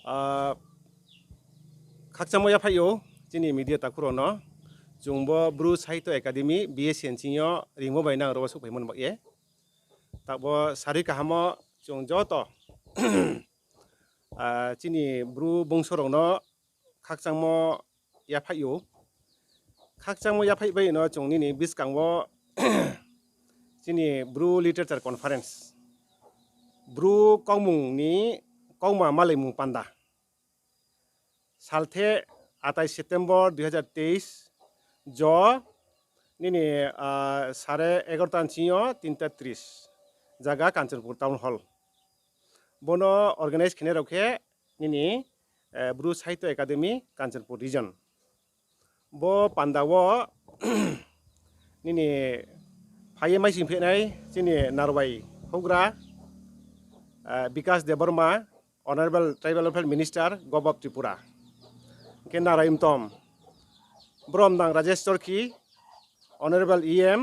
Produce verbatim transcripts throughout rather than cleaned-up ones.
Ah, khakchangmo yaphaih ou chini media takhu rao no. Chung bo Bru Sahitya Academy, B S C ni sing yo ringmo bai nang ro wo souhphaimo ni baoh ye. Taoh bo sarui kaham wo chung joto, ah, chini Bru bungso rao no khakchangmo yaphaih ou. Khakchangmo yaphaih bai no chung nini buskang wo chini Bru Literature Conference, Bru kaumung ni kauma malaimung panda. Salthe আঠাইশ September দুই হাজার তেইশ, jo nini, ah, sare egarota ni sing yo তিনটা ত্রিশ, zaga Kanchanpur Town Hall. Bono organize khenai rao khe nini, eh, Bru Sahitya Academy, Kanchanpur Region. Bo panda wo nini phai ye maising phehnai chini Narwai houhgra, eh, Bikash Debbarma, Honourable Tribal Welfare Minister, Govt of Tripura. Hing khe Narai Mtom, Bromdang Rajesh Chorkhi, Honourable E M,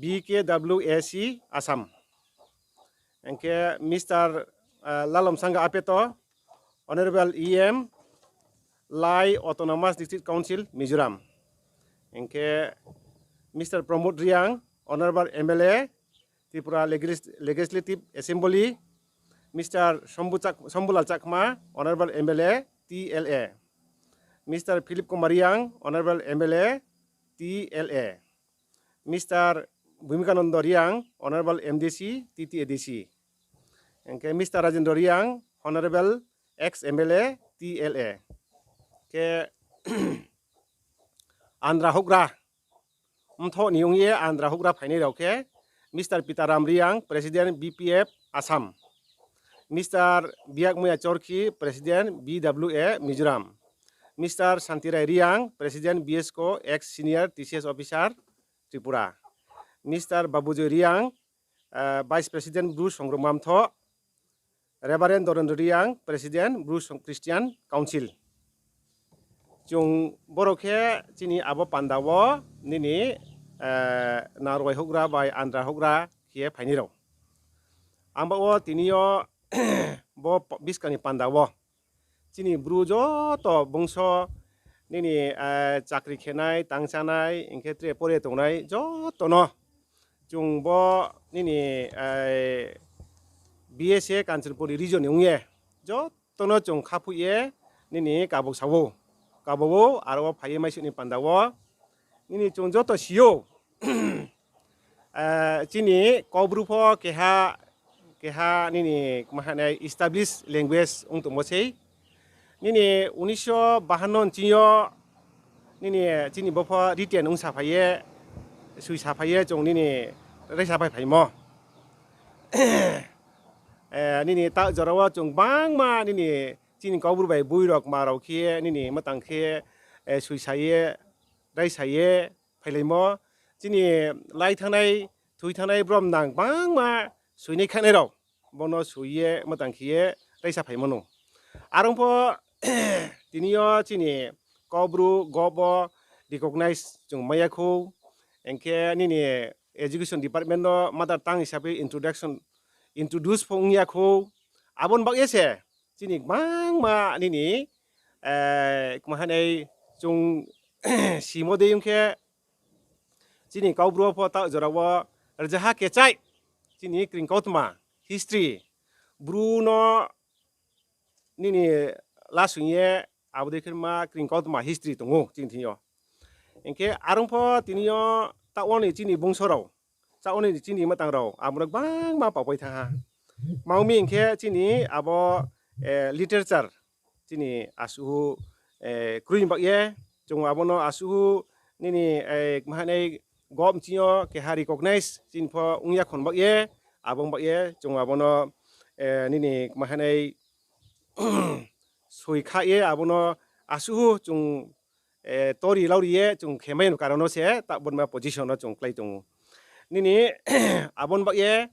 B K W A C, Assam. Hing khe Mister, eh, Lalomsanga Apeto, Honourable E M, Lai Autonomous District Council, Mizoram. Hing khe Mister Pramod Reang, Honourable M L A, Tripura Legis-, Legislative Assembly, Mister Shambhu Chak-, Shambhulal Chakma, Honourable M L A, T L A, Mister Philip Kumar Reang, Honourable M L A, T L A, Mister Bhumikananda Reang, Honourable M D C, T T A D C. Hing khe Mister Rajendra Reang, Honourable ex M L A, T L A. Khe andra houhgra, mthoh ni ong ye andra houhgra phainai rao khe, Mister Pitaram Reang, President B P F Assam, Mister Biakmoya Chorkhi, President B W A Mizoram, Mister Santirai Reang, President B S C O, ex senior T C S officer, Tripura, Mister Babujoy Reang, eh, Vice President Bru Songrongma Mthoh, Reverend Dorendra Reang, President Bru Song-, Christian Council. Chung borok khe chini abo panda wo nini, eh, Narwai houhgra bai andra houhgra khe phainai rao. Ang ba wo tini yo bo p-, buskang ni panda wo chini Bru joto bungso nini, eh, chakri khenai, tangchanai, hing khe tre pore tongnai joto no chung bo nini, eh, B S A Kanchanpur region ni ong ye joto no chung khaphuih ye nini kabuk sa ou, kabo ou, aro wo phai ye maisuh ni panda wo nini chung joto si ou. Eh, chini Kaubru pho keha, keha nini kma hanai established language ong tongmo sei. Nini উনিশশো বাহান্ন ni sing yo nini chini bo pho written ong saphai ye, soi saphai ye chung nini raisa phai phaimo. Eh, nini ta jora wo chung gbangma nini chini Kaubru bai boi rao kma rao khe nini matang khe, eh, soi sa ye, raisa ye phailaimo. Chini lai thanngnai, thoi thanngnai brom nang gbangma soinai khanai rao, bono soi ye matang khe ye raisa phaimo no. Are ong pho tini yo chini Kaubru gob wo recognize chung mai ya khou. Hing khe nini education department no mother tongue hisab khe introduction, introduce pho ong ya khou. Abo ni baoh ye se chini gbangma nini, eh, kma hanai chung simo dei ong khe chini Kaubru wo pho ta jora wo rzaha kechai chini kring kautma history Bru no nini lasong ye abo dei khe ma kring kautma history tong ou chini thing yo. Hing khe are ong pho tini yo taoh wo ni chini bungso rao, taoh wo ni chini matang rao abo no gbangma papai thanng ha. Tma ong mi hing khe chini abo, eh, literature chini asuh, eh, kroi ni baoh ye, chung abo no asuh nini, eh, kma hanai gob ni sing yo keha recognize chini pho ong ya khon baoh ye, abo ni baoh ye chung abo no, eh, nini kma hanai soi kha ye abo no asuh chung, eh, tori lauri ye chung khe mai no karon no se taoh bo ni ma position no chung klái tong ou. Nini abo ni baoh ye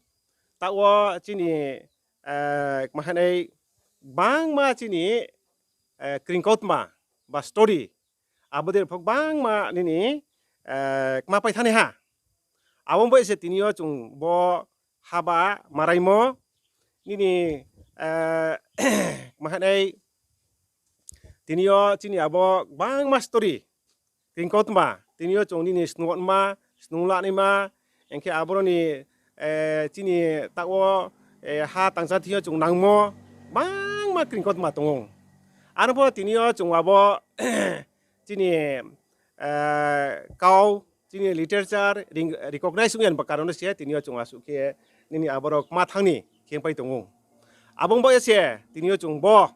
taoh wo chini, eh, kma hanai gbangma chini, eh, kring kautma ba story abo dei pho gbangma nini, eh, kma pai thanngnai ha. Abo ni baoh ye se tini yo chung bo haba maraimo nini, eh, kma tei tini yo chini abo gbangma story, kringkotma, tini yo chung nini snungma, snunglanaima, hing khe aboro ni, chini taoh wo, ha tangsa thing yo chung nangmo, gbangma kringkotma tong ou. Ano pho tini yo chung abo, chini, kau, chini literature, recognize ong ya ni ba karon no se tini yo chung asuh khe nini aboro kma thanng ni khe pai tong ou. Abo ong baoh ye se tini yo chung bo,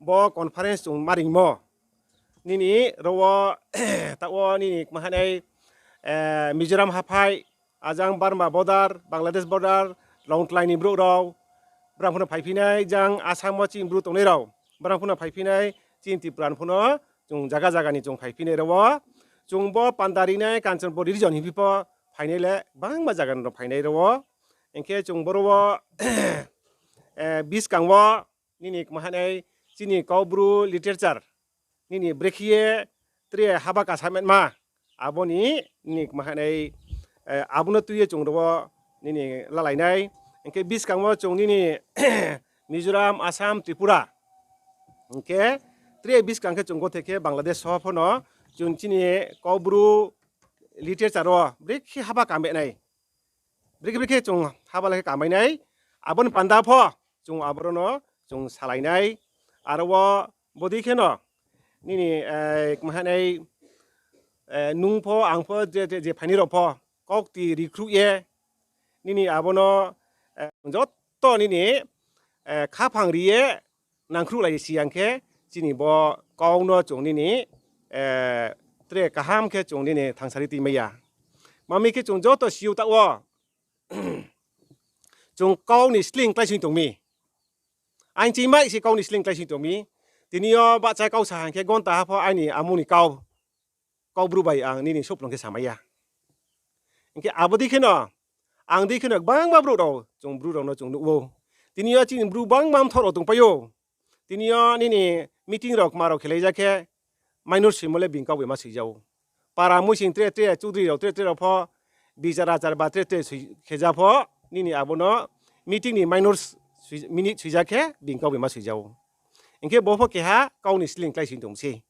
bo conference chung ma ringmo. Nini ro wo, taoh wo nini kma hanai, Mizoram haphai, ajang Burma border, Bangladesh border, Longtlai ni brouh rao, brang phuno phaiphi nai, jang Assam wo chini bru tongnai rao, brang phuno phaiphi nai, chini Tripura ni phuno chung zaga zaga ni chung phaiphi nai ro wo. Chung bo panda rinai Kanchanpur region hingphi pho phainai le, gbangma zaga ni rao phainai ro wo. Hing khe chung boro wo, buskang wo, nini kma hanai chini Kaubru literature, nini brekhe ye tre haba kasa metma, abo ni, nini kma hanai, abo no tui ye chung ro wo nini lalai nai. Hing khe buskang wo chung nini Mizoram, Assam, Tripura, hing khe tre buskang khe chung gothe khe Bangladesh so pho no chung chini Kaubru literature wo brekhe haba kamai nai. Brekhe brekhe chung haba le khe kamai nai. Abo ni panda pho chung aboro no chung salai nai. Aro wo bodei kheno nini, kma hanai, nung pho, ang pho, je, je, je phainai rao pho, kaukti rikhruh ye, nini abo no, joto nini, khaphang ri ye, nangkhruhlai si yang khe, chini bo kau no chung nini, tre kaham khe chung nini thangsari tuimai ya. Mami khe chung joto si ou taoh wo, chung kau ni sleing kláising tong mi. Aini chingmai se kau ni sleing kláising tong mi. Tini yo bahcha kau sa hing khe gonta ha pho aini amung ni kau, Kaubru bai ang nini souhplung khe samai ya. Hing khe abo dei kheno, ang dei kheno gbangma brouh rao, chung bru rao no chung nuh ou. Tini yo chini bru gbangma mthoh rao tongpai ou. Tini yo nini meeting rao kma rao khelai ja khe, minor soimo le bini kau bai ma soi ja ou. Para muising tre tre, chudri rao tre tre rao pho, bichar achar ba tre tre khe ja pho, nini abo no meeting ni minor minute soi ja khe bini kau bai ma soi ja ou. Hing khe bo pho keha kau ni sleing kláising tong sei.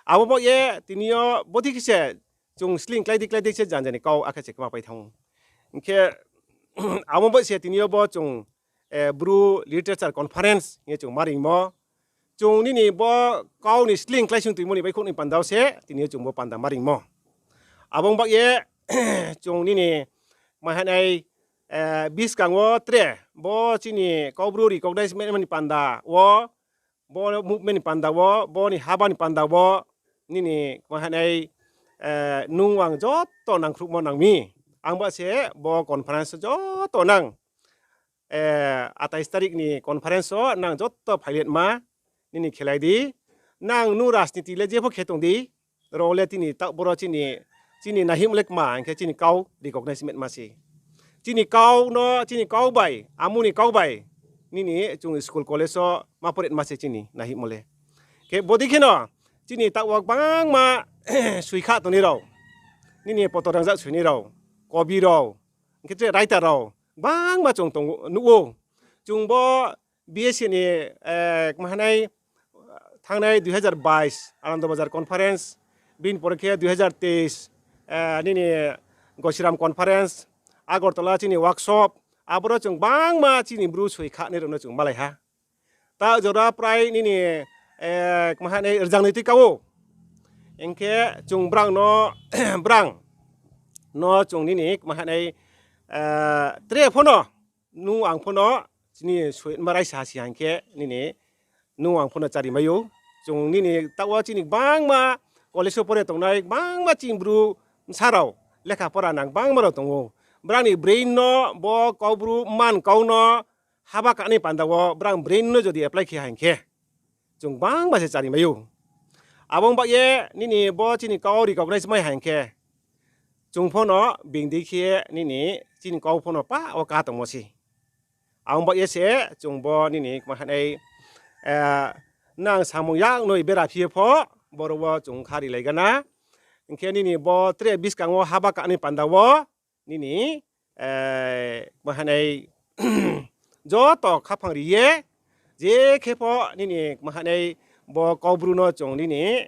Abo baoh ye tini yo bodei khe se chung sleing klái di klái di se janja ni kau akhe se kma pai thanng ou. Hing khe abo baoh se tini yo bo chung, Bru Literature Conference hing ye chung ma ringmo. Chung nini bo kau ni sleing kláising tuimo ni baihkhouh ni panda wo se tini yo chung bo panda ma ringmo. Abo ong baoh ye chung nini kma hanai, buskang wo tre bo chini Kaubru recognize ma ni panda wo, bo movement ni panda wo, bo ni haba ni panda wo, nini kma hanai, nung ang joto nangkhruhmo nang mi. Ang ba se bo conference wo joto nang, atais tarik ni conference wo nang joto phailetma, nini khelai di. Nang nung rajniti le jepho khe tong di, ro le tini taoh boro chini, chini naihihmo le kma hing khe chini kau recognize metma se. Chini kau no, chini kau bai, amung ni kau bai, nini chung school college wo ma poretma se chini naihihmo le. Khe bodei kheno, chini taoh wo gbangma soi kha tongnai rao, nini poto rangzag soinai rao, kobi rao, hing khe tre writer rao, gbangma chung tong nuh ou. Chung bo B S C ni, kma hanai, thanngnai dui hazar bais Anando Bazar conference, bini pore khe dui hazar teis, nini Gosiram conference, Agartala chini workshop, aboro chung gbangma chini bru soi khanai rao no chung malai ha. Ta jora prai nini, kma hanai rzangnoi tui ka ou. Hing khe chung brang no, brang no chung nini kma hanai, tre pho no, nung ang pho no, chini soima raisa si hing khe nini, nung ang pho no chari mai ou. Chung nini taoh wo chini gbangma college wo pore tongnai gbangma chini bru bsa rao, lekha pora nang gbangma rao tong ou. Brang ni brain no, bo Kaubru man kau no, haba kanai panda wo brang brain no jodi apply khe hing khe, chung gbangma se chari mai ou. Abo ong baoh ye nini bo chini kau recognize mai hing khe, chung pho no being dei khe nini chini kau pho no pa wo ka tongmo se. Abo ong baoh ye se chung bo nini kma hanai, nang samung yaknoi bera phi ye pho, boro wo chung kha rilai gana. Hing khe nini bo tre buskang wo haba kanai panda wo, nini, kma hanai, joto khaphang ri ye, Je khe pho nini kma hanai bo Kaubru no chung nini,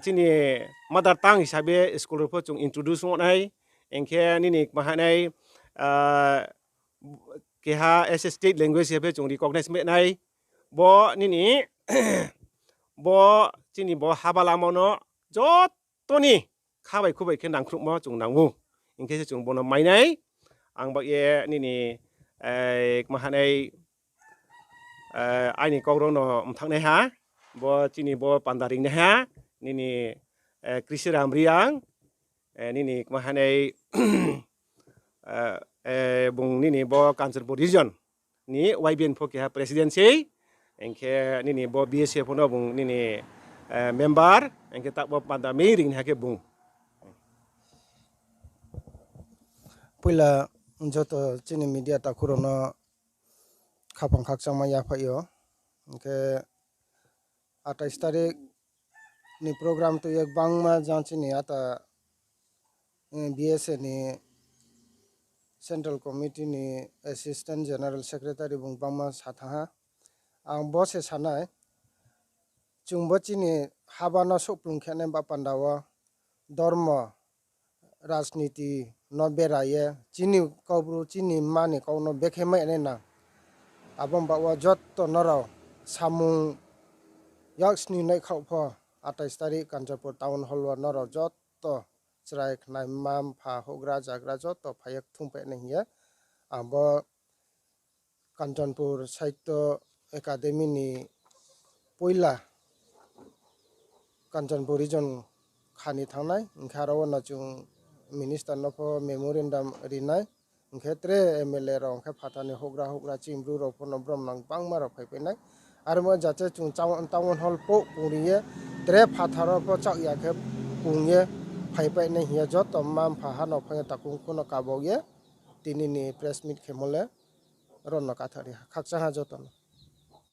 chini mother tongue hisabe school rao pho chung introduce ong nai. Hing khe nini kma hanai keha as a state language hisabe chung recognize ma nai. Bo nini bo chini bo haba lamo no joto ni kha bai khu bai khe nangkhruhmo chung nang ou. Hing khe se chung bo no mai nai. Ang baoh ye nini kma hanai aini kau rao no mthangnaiha, bo chini bo panda ringnaiha, nini Krisiram Reang, nini kma hanai bung nini bo Kanchanpur region ni Y B N pho keha president sei, hing khe nini bo B S F no bung nini member, hing khe taoh bo panda mi ringnaiha khe bung. Poila joto chini media takhu rao no khaphang khakchangma yaphaih yo. Hing khe আঠাইশ তারিখ ni program tui ye gbangma jang chini ata B S A ni Central Committee ni Assistant General Secretary bung gbangma sa thanng ha. Ang bo se sa nai, chung bo chini haba no souhplung khe nai ba panda wo dormo, rajniti no bera ye chini Kaubru, chini mma ni kau no bekhe mai nai nang. Abo ni baoh wo joto nrao samung yak sni naikhaoh pho, আঠাইশ তারিখ Kanchanpur Town Hall wo nrao joto chrai khnai, mma mpha, houhgra zagra joto phai ye kthumphai nai hing ye ang bo Kanchanpur Sahitya Academy ni poila Kanchanpur region kha ni thanng nai, hing khe aro wo no chung minister no pho memorandum ri nai, hing khe tre M L A rao, hing khe phathar ni houhgra houhgra chini Bru rao pho no brom nang gbangma rao phaipai nai. Aro mo jate chung town hall pouh kung ri ye, tre phathar wo pho chaoh ya khe kung ye phaipai nai hing ye joto mma mpha ha no phai ye takhu khu no kabau ye tini ni press meet khemo le ro no katha ri ha. Khakchang ha joto no.